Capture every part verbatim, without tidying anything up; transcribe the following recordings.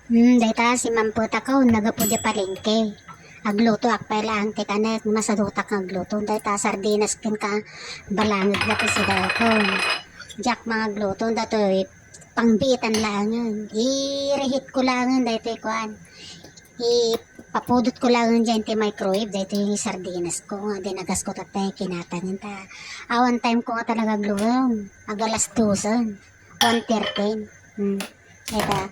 Hmm, dayta, simmangpetakon, naggapu diay palengke. Aglutoak pay laeng ti kanek, masadutak nga agluto. Dayta, sardinas ken ka, balangeg dayta sidakon. Diak mangagluto, daytoy, pangbiitan laengen. Irehit ko laengen, daytoy kuan. Ipapudot ko laengen diay ti microwave, daytoy sardinas ko, nga dinagas ko tatta, kinatangen ta. Awan time ko nga talaga agluto, ag alas dosen. One thirteen. Hmm. Ita,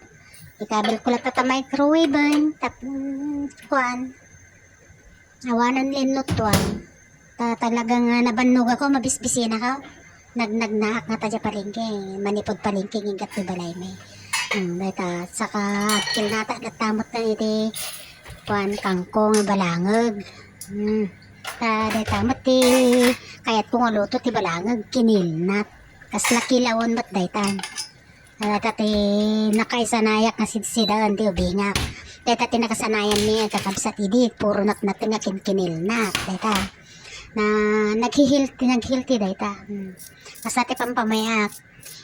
ikabil ko latta ta microwave, eh. Tap-, mm, kuan. Awanan linnutuan. Ta-, talagang, ah, nabannog ako, mabisbisin ako. Nagnagnaak nga ta diay palengke. Manipud palengke, inggap ti balaymi. Hmm, dayta, saka, kilnata, nagtamot na iti, kuan, kangkong, balangeg. Hmm. Ta, dayta, met ti, kayat ko nga luto, ti balangeg, kinilnat. Kasla kilawan met daytan. Dayta ti nakaisanayak nga sidsidaen ti ubingak. Dayta ti nakasanayan mi nga kakabsat idi, puro natnateng nga kinkinilnat. Dayta. Na, naghi-healthy, nag-healthy dayta. Hmm. Basta ti pampamayak,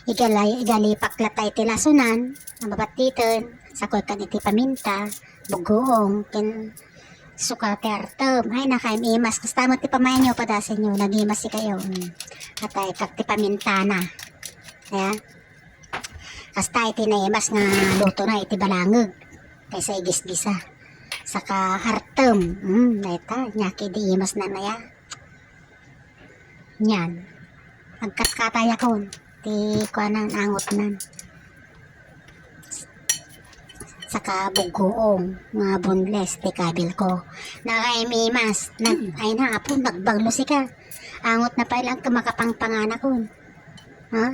igalay, igalipak latta iti lasunan, nga mabattiten, sakuy kan iti paminta, bugoong, ken suka ti artem. Ay, nakaim-imas. Kasta met ti pamayanyo, padasenyo, nagimas sikayo. Hmm. Atay, kak ti pamintana. Aya? Kasta iti naimas nga lutona iti balangeg. Kaysa igisgisa. Saka artem. Hmm, dayta, nyaki di imas na naya. Nyan. Agkatkatayakon. Ti kuanan, angotnan. Saka bugoong nga boneless ti kabil ko. Nakaim-imas. Nag-, ay na, apo, nagbaglo sika. Angot na pay lang kumakapangpanganakon. Ha?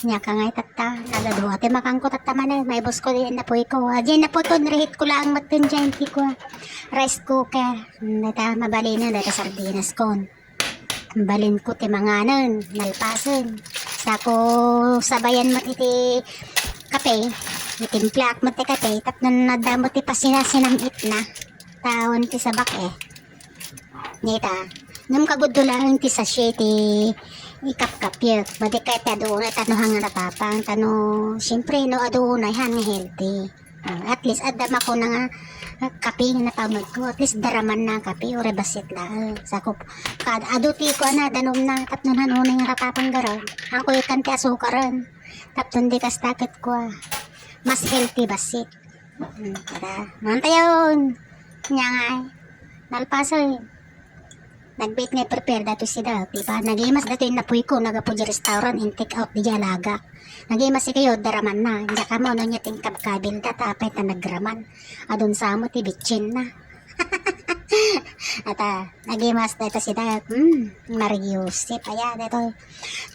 Nyaka ngay tatta, nagadu. Ati makangko tatta manen, maibus ko di napoy ko. Adi napoy ko, nirihit ko lang matten dyan, ti ko. Rice cooker. Data, mabalin na, data sardinas kon. Balin ko ti manganen, nalpasen. Sako sabayan mo iti kape, itimplaak mo ti kape, tapno nadamo ti pasinasinam itna. Taon ti sabak eh. Nita, ngem kaguddo laeng ti sachet ti ikapkapyek. Madi kay ti adu unay tano hang nga napapang. Tano, siyempre, no adu unay hang nga healthy. Ah, at least, adda makuna nga, ah, kape nga napamagko. At least, daraman na kape, uri basit laeng. Sakop, kad, adu ti ko na, danom na, tapno han unay nga napapang garo. Ang kuyitan ti asukaren. Tapno di kastakit ko, ah. Mas healthy basit. Hmm, tara. Mantayon. Nya nga, eh. Nalpasoy. Nagbiit nga prepare dato sida. Di ba? Nagimas dato yung napuy ko. Nagapu di restaurant. In take out di alaga. Nagimas si kayo. Daraman na. Diya ka mo. No niya tingkabkabil da. Tapay ta nagraman. Adun sa mo. Ti bitchin na. Ata. Nagimas dato sida. Hmm. Mariusip. Aya. Dato.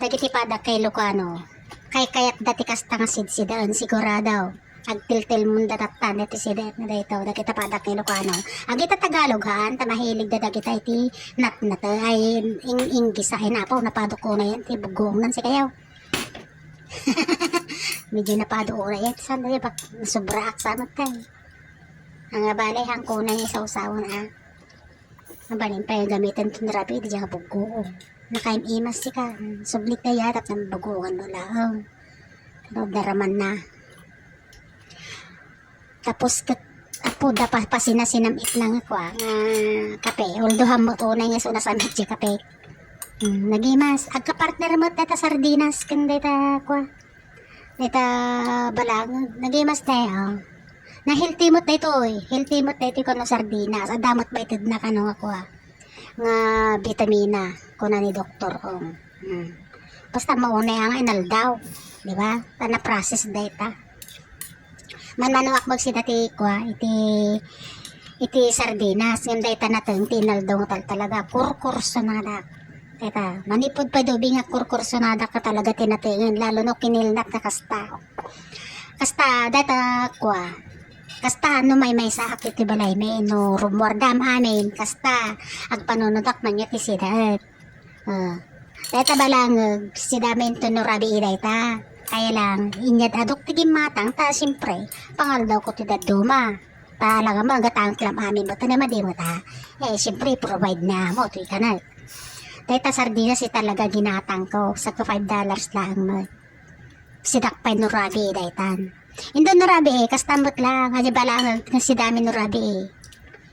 Dagiti pada kay Lucano. Kay kayat dati kasta nga sidsidaan. Sigurado. Agtiltilmon da tatta, deti sidet na dayto, dagita padak ni Ilocano. Agita Tagalog, haan, ta mahilig da dagita iti natnat, ay, ing-, inggis, ay, napaw, napadok ko na yan, ti bugong nan si kayo. Medyo napadok ko na yan, saan na yan, bak-, sobra aksamat ka, eh. Ang abali, hangko na yung sausawan, ah. Ang balin pa yung gamitan itong rabi, di dyan bugong. Nakaim-imas si ka, sublik na yatap ng bugongan mo laang. Ano, daraman na. Tapos ket, apo, da pa, pasinasinam it lang ako, ah, nga kape. Although, hamot unay nga so nasamit di kape. Hmm, nagimas. Agka-partner mo, tata sardinas, kan data, kwa. Data balang. Nagimas tayo, oh. Na healthy mo tayo, eh. Healthy mo tayo, kano sardinas. Adamot ba ited na kano nga, kwa. Nga vitamina, kuna ni Doktor Ong. Hmm. Basta maunay nga inaldaw, di ba? Ta na-process dayta. Manmano akbag sida ti kua, iti, iti sardinas, ngem dayta nateng ti inaldaw nga tal-, talaga, kurkursonadak. Dayta, manipud pay dubi nga kurkursonadak ka talaga ti natengen, lalo no kinilnat na kasta. Kasta, dayta, kua, kasta no maymaysaak iti balaymi, no rummuardam amin, kasta, agpanunodak man nga ti sidaet. Ah, dayta balangeg, si dami inton no rabii dayta. Kaya lang, inyad adok ti gimmatang, ta siyempre, pangaldaw ko ti dadduma. Ta alangan mo, anggatang kilam amin mo, ta naman di mo ta. Eh, siyempre, provide na mo, to ikanak. Dayta sardinas, eh, talaga ginatang ko, sa five dollars lang mo. Sidak pay no rabii daytan. Inton no rabii, kasta met lang, adi balangag nga sidami no rabii.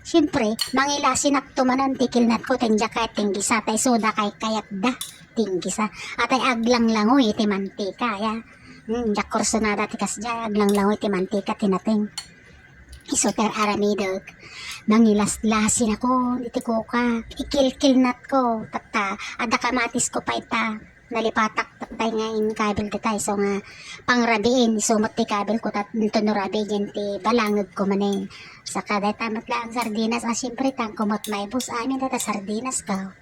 Siyempre, mangilasinakto manen ti kilnatko, ti diak kayat tinggisa, ta isu da kay kayatda tinggisa. Atay aglanglangoy iti mantika, ya. Hmm, diak kursunada ti kasdiay, aglanglangoy ti mantika, ti nateng. Isu ti ar-aramidek. Mangilaslasinakon iti kukak, ikilkilnatko, tatta, adda kamatisko pay ta. Nalipatak tattay nga inkabil dita, isu nga pangrabiin, isu met ti kabilko, ta inton no rabii diay ti balangagko manen. Saka dayta met lang sardinas, a, siyempre, tangko met maibus amin dayta sardinas ka.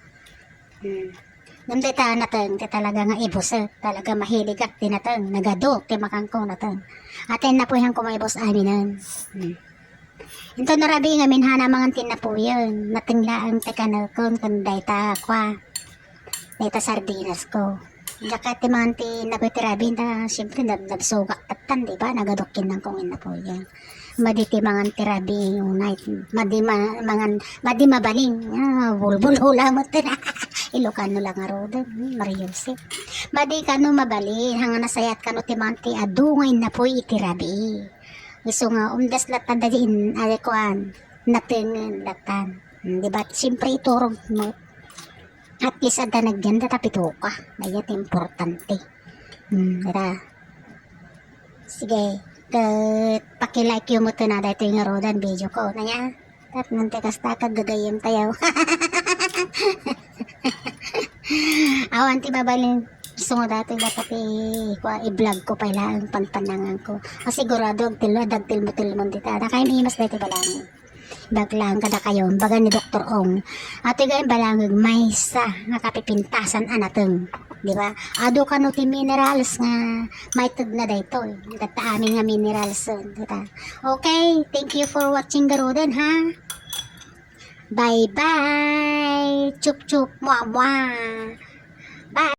Hmm. Ngem dayta nateng, ti talaga nga ibusek, talaga mahiligak ti nateng, nagadu ti makanko nateng. Atay napuyanko maibus aminen. Hmm. Inton no rabii ngamin, haanna mangan ti innapuyen, nateng laeng ti kanekon ken dayta, kua, dayta sardinasko. Diak kayat ti mangan ti innapuy ti rabii, ta siyempre, nab-, nabsugak tattan, di ba? Nagaduk kinnanko nga innapuyen. Madi ti mangan ti rabii, unay. Madi ma-, mangan, madi mabalin. Ah, bulbul hula met. Ilocano lang ngaruden. Hmm, Mario Jose. Madi kano mabalin, hanga nasayaat kano ti mangan ti adu nga innapuy iti rabii. Isu nga, umdas latta daydi in, ay, kuan, natengen latta. Hmm, di ba? Siyempre, iturog mo. At least, adda nagyan dayta pitoka. Dayta ti importante. Hmm, dayta. Sige, ket paki-like yo met na daytoy ngaruden video ko. Naya, tapno ti kasta, ket gagayyem tayo. Awan ti mabalin. Isu nga daytoy dapat i-, kua, i-vlog ko pay laeng panpanangan ko. Sigurado, agtilmo, dagtilmo-tilmon dita. Dakay mimas daytoy balangen. Ibaglaeng kadakayo, baga ni Doktor Ong. Atoy gayam balangag maysa nga kapipintasan a nateng, di ba? Adu kano ti minerals nga maitegna daytoy. Dagta amin nga minerals, dita. Okay, thank you for watching, garuden, ha? Bye-bye. Chup chup, mwa mwa. Bye.